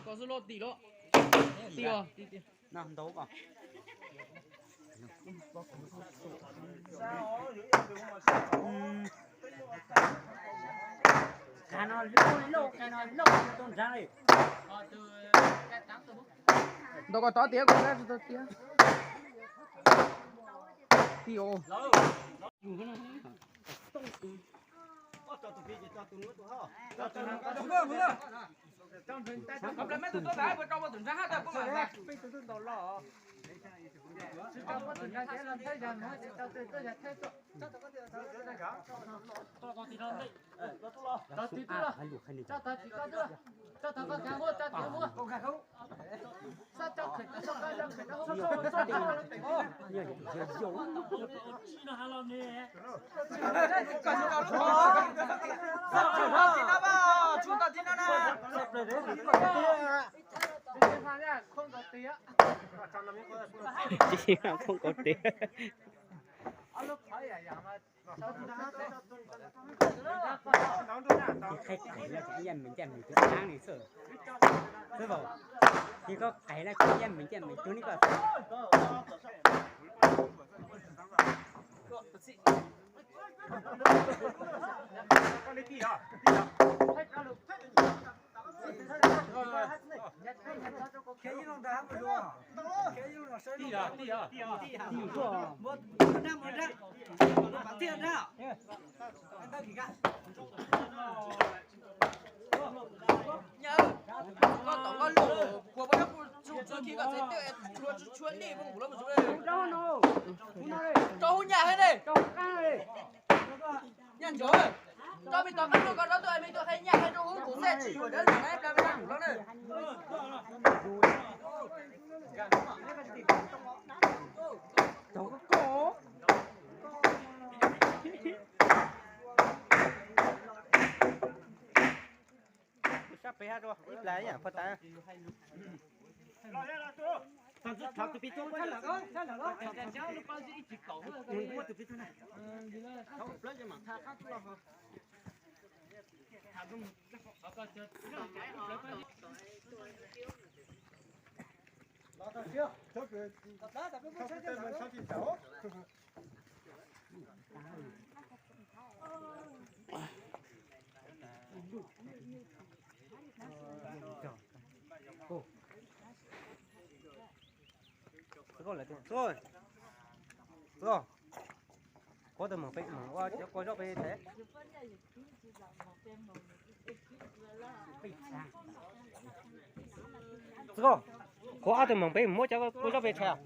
Koj xub loj tim loj. Tim os, tim tim. Qhov no loj loj, qhov no loj tau nrad li. Ntaus koj tod tias koj tsis tau tias. Tim os. Tsis yog phooj kauv tes. Ces qhaij qais los cov ib yam me ncaj me cuag dab li xwb. Xwb vaum, ces koj qais los cov ib yam me ncaj me cuag li koj xwb. Koj tom koj lub kua poj nyob kuj tsis txog khi koj txhais tes tsuag tsuag nej mus kuv lub mus tsuag. Rau hauv nyaj hab ne. Nyaj ntsuag, rau me tod qab lug koj rov tuaj me tub hais nyaj hais rau hub kuv xwb tsis yuav dab tsi na, pla me na kuv lub na. Sab pem hab rau ib plag ib yam phaj tas. Qhuav tus moos peb mus ua cov kua zaub peb tsev. Txog, qhuav ob tug moos peb muab cov kua zaub peb tsev.